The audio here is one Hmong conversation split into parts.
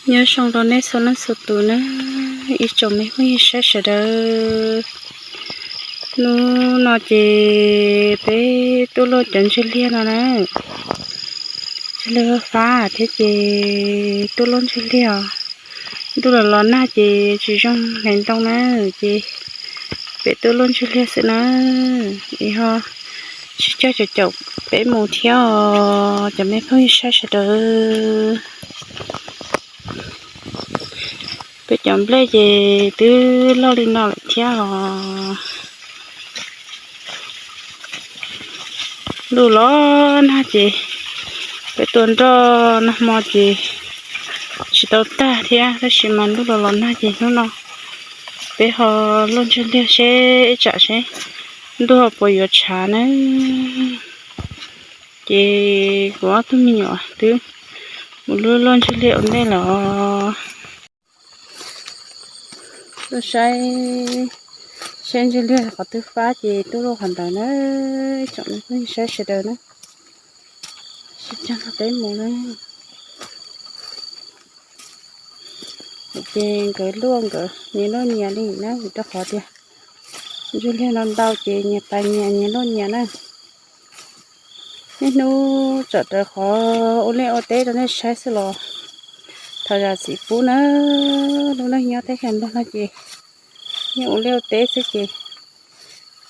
Nyob zoo rau nej txhua leej txhua tus na, ib tsoom me phooj ywg saib sawv daws. Hnub no ces peb tuaj luaj cov ntswg liag no na, ntswg liag fab thiab ces tuaj luaj ntswg liag os. Ntuj los los nag ces tsis zoo hlais ntoo na, ces peb tuaj luaj ntswg liag xwb na. Es ho sib coj caum caum peb mus thiab os cov me phooj ywg saib sawv daws. Peb cov nplej ces twb loj li no lawm thiab os. Ntuj los nag ces peb tua nroj nag hmo ces tsis tau tag thiab, tab sis mas ntuj los los nag ces hnub no peb ho luaj ntswg liag seb ib tsam seb ntuj ho puas yuav tshav na. Ces kuv ob tug me nyuam twb mus luaj luaj ntswg liag ua ntej lawm os. Tuaj saib, saib ntswg liag qhov twg fab ces tuaj luaj qhov ntawd na, tsoom me phooj ywg saib sawv daws na. Sib cog peb mus na. Ces nkawd luaj nkawd nyias luaj nyias li na, vim rau qhov tias ntswg liag no ntau ces nyias pais nyias, nyias luaj nyias na. Niaj hnub tsom raws qhov ua liaj ua teb rau nej saib xwb los thov zam txim pub na. Lub neej nyob teb chaws Nplog no ces yeej ua liaj ua teb xwb ces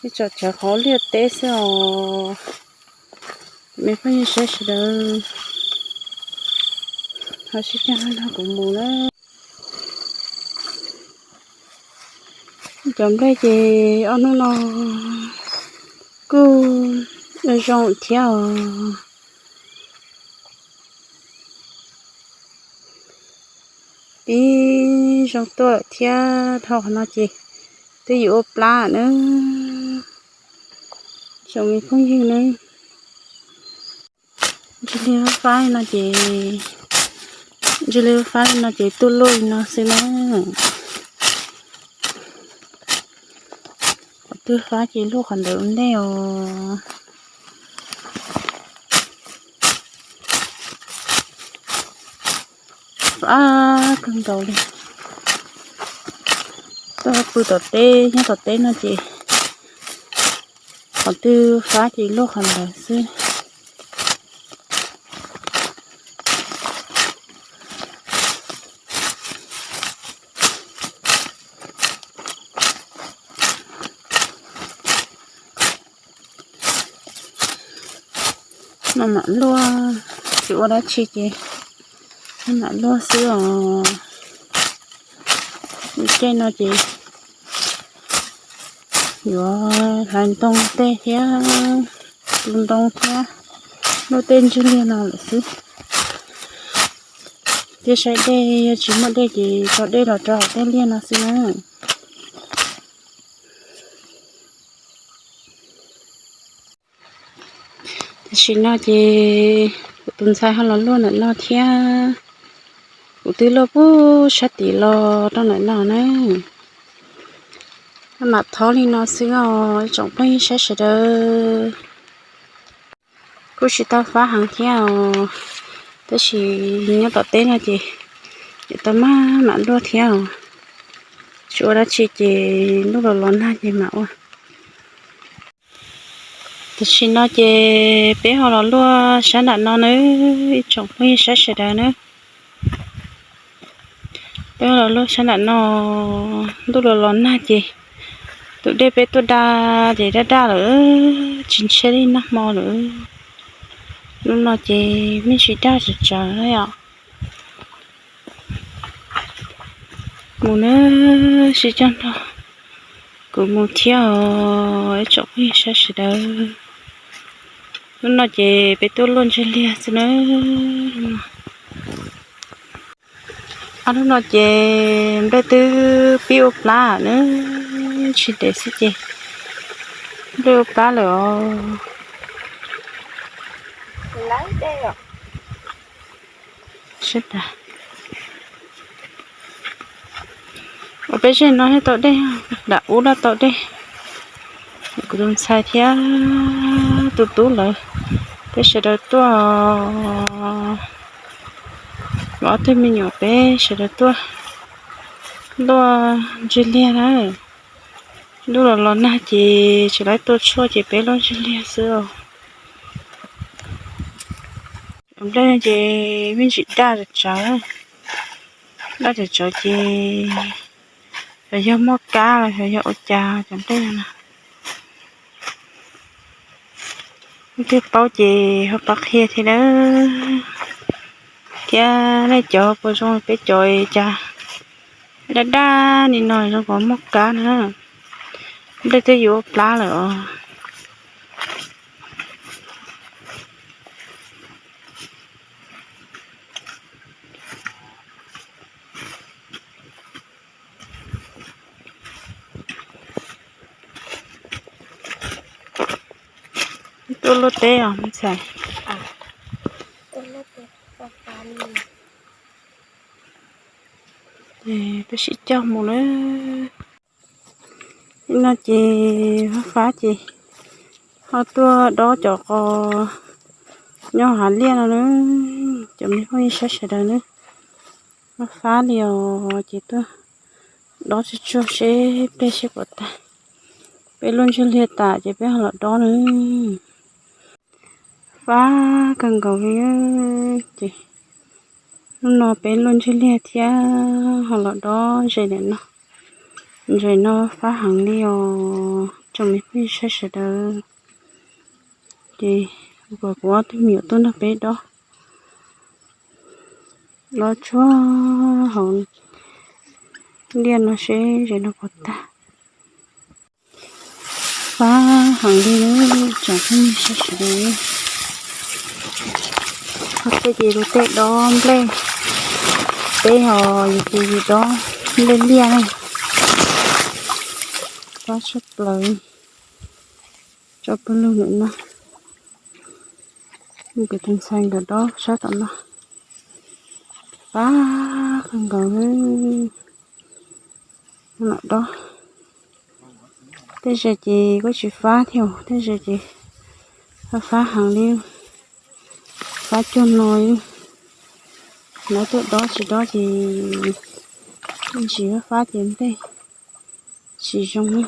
yeej tsom raws qhov ua liaj ua teb xwb os. Cov me phooj ywg saib sawv daws, ho sib cog nrog kuv mus na. Cov nplej ces ob hnub no kuj zoo thiab os. Tib zoo tuaj thiab, dhau qhov no ces twb yuav ua plab na. Tsoom me phooj ywg na, ntswg liag fab li no ces, ntswg liag fab li no ces tuaj luaj li no xwb na. Qhov twg fab ces luaj qhov ntawd ua ntej os. Fab kawg nkaus li. Tuaj pw tom teb, nyob tom teb no ces qhov twg fab ces luaj qhov ntawd xwb. No mam luaj, tsis ua dab tsi ces mam luaj xwb os. Lub caij no ces yuav hlais ntoo tej thiab, tu ntoo thiab, luaj tej ntswg liag no lawm xwb. Thiab saib dej, yog tsis muaj dej ces tso dej los rau hauv tej liaj no xwb na. Tam sim no ces kuv tus ntxhais ho los luaj ntawm no thiab. Kuv twb luaj puag sab tim los rau ntawm no na. Mam thov li no xwb os tsoom phooj ywg saib sawv daws. Kuj tsis tau fab heev thiab os, tab sis nyob tom teb no ces yuav tau maj mam luaj thiab os. Tsis ua dab tsi ces ntuj los los nag ces mam ua. Tam sim no ces peb ho los luaj sab nram no na, ib tsoom phooj ywg saib sawv daws na. Peb ho los luaj sab nram no, ntuj los los nag ces tus dej peb tuaj da ces daj daj lawm, tsis ntshiab li nag hmo lawm. Hnub no ces me ntsis daj tsawv tsawv os. Mus na, sib cog nrog kuv mus thiab os ib tsoom phooj ywg saib sawv daws. Hnub no ces peb tuaj luaj ntswg liag xwb na. Ob hnub no ces nplej twb pib ua plab na, tsis ntev xwb ces nplej ua plab lawm os. Ua peb zej no thiaj tau dej, nram ub loj tau dej. Kuv tus ntxhais thiab tus tub lawv, peb sawv daws tuaj. Ob tug me nyuam peb sawv daws tuaj luaj ntswg liag na. Ntuj los los nag ces tsis tau tuaj tshuaj ces peb luaj ntswg liag xwb os. Cov nplej no ces me ntsis daj tsawv tsawv, daj tsawv tsawv ces xyov yog muaj kab los xyov yog ua cas cov nplej no na. Leej twg paub ces ho pab qhia thiab nawb. Thiab nej cov puas zoo peb cov cas daj daj li no zoo kom muaj kab na. Nplej twb yuav ua plab lawm os. Tuaj luaj teb os me ntxhais. Peb sib coj mus na. No ces Fab Fab ces ho tuaj dob cov qos nyob hav liaj no na. Cov me phooj ywg sawv daws na, Fab Fab li os ces tuaj dob tsuag tsuag seb pliag seb puas tag. Peb luaj ntswg liag tas ces peb ho los dob na. Fab kawg nkaus li. Ces hnub no peb luaj ntswg liag thiab ho los dob ntses ntawm no. Ntses no fab heev li os tsoom me phooj ywg sawv daws. Ces kuv, kuv ob tug me nyuam tuaj nrog peb dob, dob tsuag hauv liaj no seb ntses no puas tag. Fab heev li tsoom phooj ywg sawv daws. Tej ces lub tej dob nplej, peb ho yus ces yus dob nplej liaj na. Dob tshaj plaws tso pawg lug ntawm no. Kuv tus ntxhais nkawd dob sab tom no. Fab kawg nkaus li. Mam dob. Tej zaum ces kuj tsis fab thiab, tej zaum ces fab fab heev li, fab cuag no li. Lawv tuaj dob tsis dob ces ntsis fab fab ces nplej tsis zoo.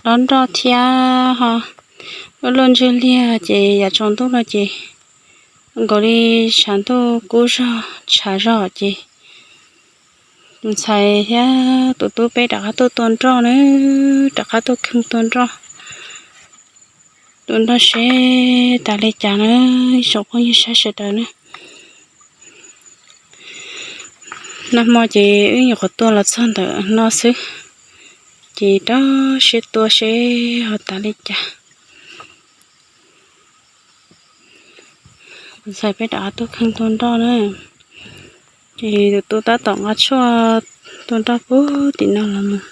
Dob nroj thiab ho luaj ntswg liag ces yav tsaus ntuj no ces nkaus li tshav ntuj kub zog tshav zog ces tus ntxhais thiab tus tub peb rov qab tuaj tua nroj na, rov qab tuaj kheej tua nroj, tua nroj seb tas li cas na, ib tsoom phooj ywg sawv daws na. Nag hmo ces wb nyuam qhuav tua los txog ntawm no xwb, ces rau siab tua seb ho tas li cas. Tus ntxhais peb rov qab tuaj kheej tua nroj na, ces tus tub tab tom nqa tshuaj tua nroj puag tim no los mus.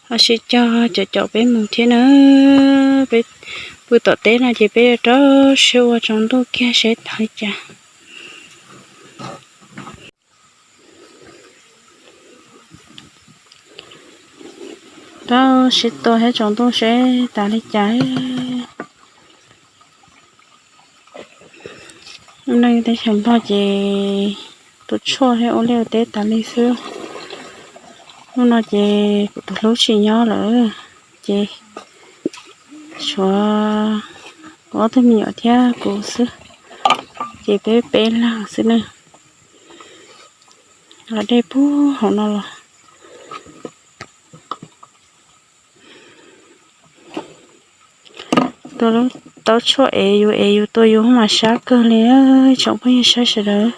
Ho sib cog caum caum peb mus thiab na, peb pw tom teb no ces peb rau siab ua tsaus ntuj kiag seb tas li cas. Rau siab tua thiab tsaus ntuj seb tas li cas. Lub neej teb chaws Nplog ces tua tshuaj thiab ua liaj ua teb tas li xwb. Hnub no ces kuv tus hlub tsis nyob lawm, ces tshuav kuv ob tug me nyuam thiab kuv xwb, ces peb peb leeg xwb na. Los dej puag hauv no los. Tua lub taub tshuaj es yus es yus tua yus mas sab kawg li, tsoom phooj ywg sawv daws.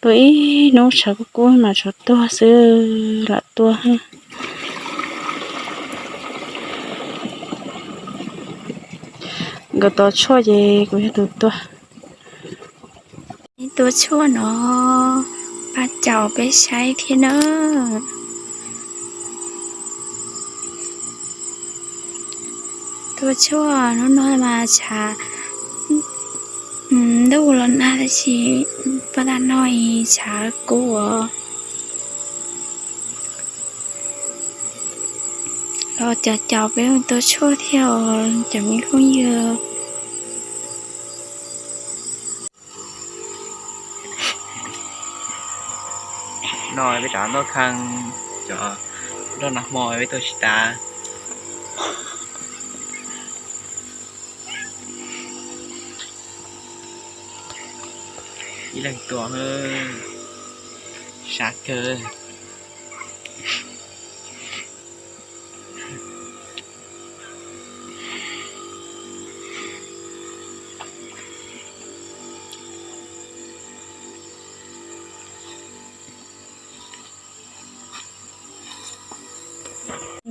Tua ib hnub tshav kub kub mas tshuav tuag xwb lam tua. Nkawd tua tshuaj ces kuv yog tus tua. Tua tshuaj no pab caum peb saib thiab na. Tua tshuaj hnub no mas tshav ntuj los nag tab sis pab tag no tshav kub os. Cov caum peb mus tua tshuaj thiab os cov me phooj ywg. No peb rov noj khee, cov nroj nag hmo peb tua tsis tas. Ib leeg tua, sab kawg.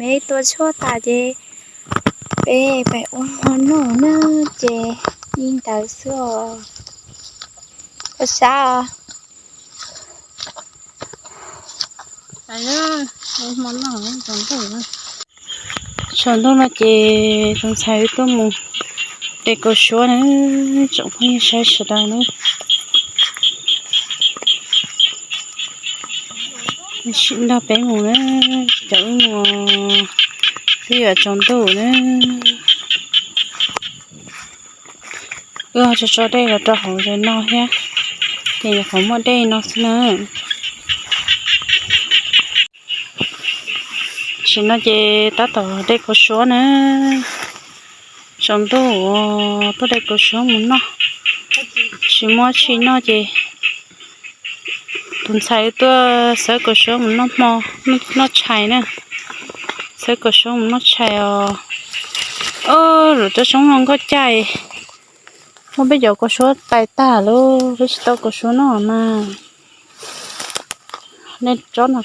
Peb tua tshuaj tas ces peb pais ua hmo noj na, ces li ntawd xwb os. Koj sab os. Tsaus ntuj no ces tus ntxhais wb tuaj mus de kaus suab na, tsoom phooj ywg sawv daws na. Sim nrog peb mus na, cov wb mus twb yuav tsaus ntuj na. Wb ho tso tso dej los rau hauv no thiab, ces nyuam qhuav muaj dej no xwb na. Tam sim no ces tab tom de kaus suab na, tsaus ntuj tuaj de kaus suab mus noj, tsis muaj tshis noj ces tus ntxhais tuaj xawb kaus suab mus noj hmo, noj tshais na, xawb kaus suab mus noj tshais os. Lawv cov soob no nkauj caj, muab peb cov kaus suab tais tag lawm, peb tsis tau kaus suab noj mas. Nej tsob no,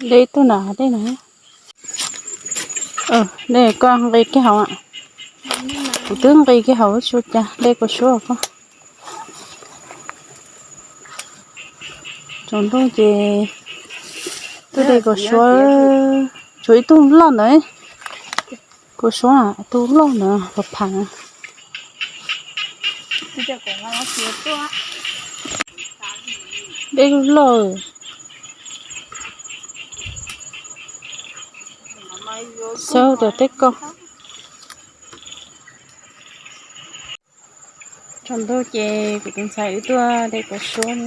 de ib tug na, dej na. Dej koj nqi kiag hauv, kuv twb nqi kiag hauv tsis ua cas, de kaus suab koj. Tsaus ntuj ces tuaj de kaus suab, tshuav ib tug loj ntawd. Kaus suab tus loj ntawd pam pham. Dej loj loj. Xawb rau tej ko. Tsaus ntuj ces kuv tus ntxhais wb tuaj de kaus suab.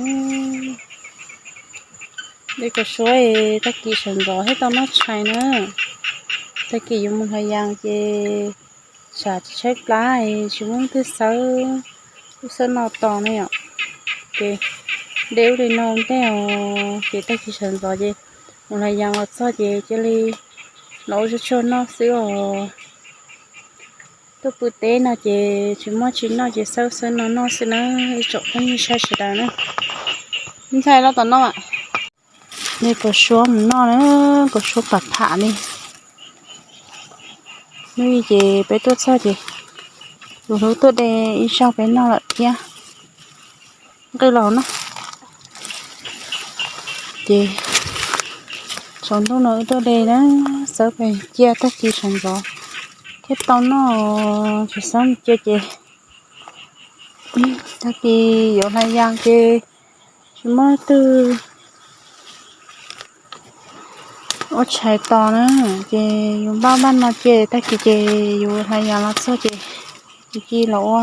De kaus suab es tag kis sawv ntxov thiaj tau noj tshais na. Tag kis yuav mus hlais yas ces tsam tsis tshaib plab es tsis muaj leej twg xawb, wb xawb no tos ne yom. Ces de ub li no ntej os, ces tag kis sawv ntxov ces mus hlais yas los txog ces cia li los ua tsuag tsuag noj xwb os. Tuaj pw teb no ces tsis muaj tshis noj ces xawb xawb no noj xwb na, ib tsoom phooj ywg sawv daws na. Ntxhais los tom no. De kaus suab mus noj na, kaus suab pam pham li. Hnub i ces peb tuaj txog ces tus hlub tuaj de ib zaug peb noj lawm thiab. Nqis los na. Ces tsaus ntuj no wb tuaj de na, xawb pes cia tag kis sawv ntxov thiaj tau noj, tsis xawb cia ces tag kis yuav hlais yas ces tsis muaj leej twg ua tshais tos na, ces yus npaj npaj no ces tag kis ces yus hlais yas los txog ces yus cia los ua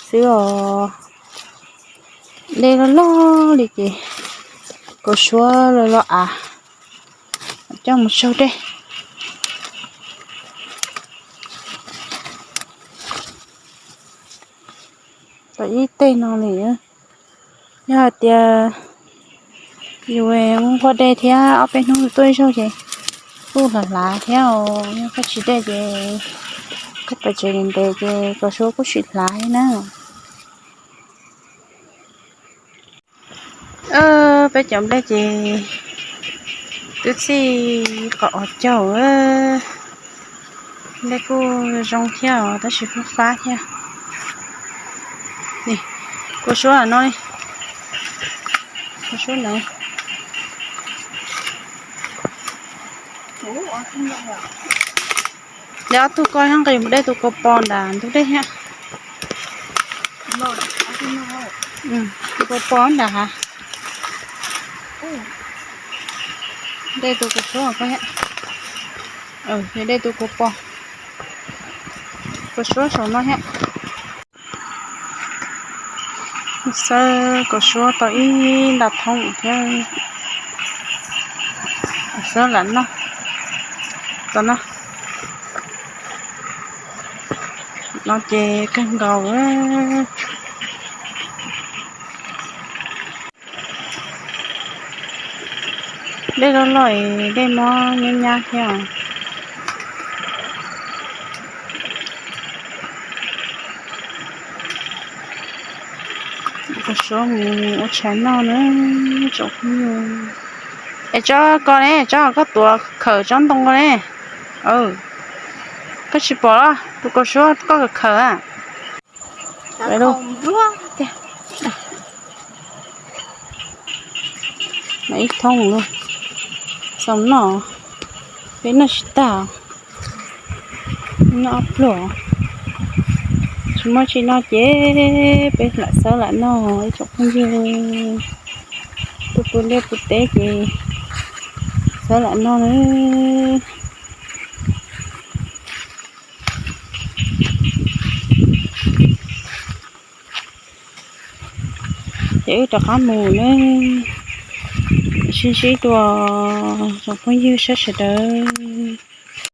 xwb os. Dej loj loj li ces kaus suab los los av coj mus saug dej. Tom ib teg no li, yog hais tias yus nquag dej thiab ob peb hnub tuaj ib zaug ces kuj hlav hlav thiab os. Yog koj tsis de ces koj pais tsev ntev ntev ces kaus suab kuj sim hlav thiab na. Peb cov nplej ces twb txij qhov os caug, nplej kuj zoo thiab os tab sis kuj fab thiab. Kaus suab no, kaus suab no. Dej ob tug ko nqis mus de tus kaus pos nram ntug dej thiab. Tus kaus pos nram hav. De tus kaus suab ko thiab. Yog dej tub kuv pom, kua suab saum no thiab. Xawb kua suab tau ib nta thoob thiab. Xawb lam noj tom no. No ces kawg nkaus. Dej loj loj es dej muab nyab nyab thiab. Kua suab mus ua tshais noj na tsoom phooj ywg. Es tsob ko ne, tsob koj tuav khawm tsob ntoo ko ne. Koj tsis pom los tus kua suab koj khawm a. Ib thoob lawm, xav noj, peb noj tsis tag, noj ob pluag. Tsis muaj tsi noj ces peb lam xawb lam noj ib tsoom phooj ywg. Tuaj pw liaj pw teb ces xawb lam noj na. Ces wb rov qab mus na. Sib ntsib dua tsoom phooj ywg sawv daws.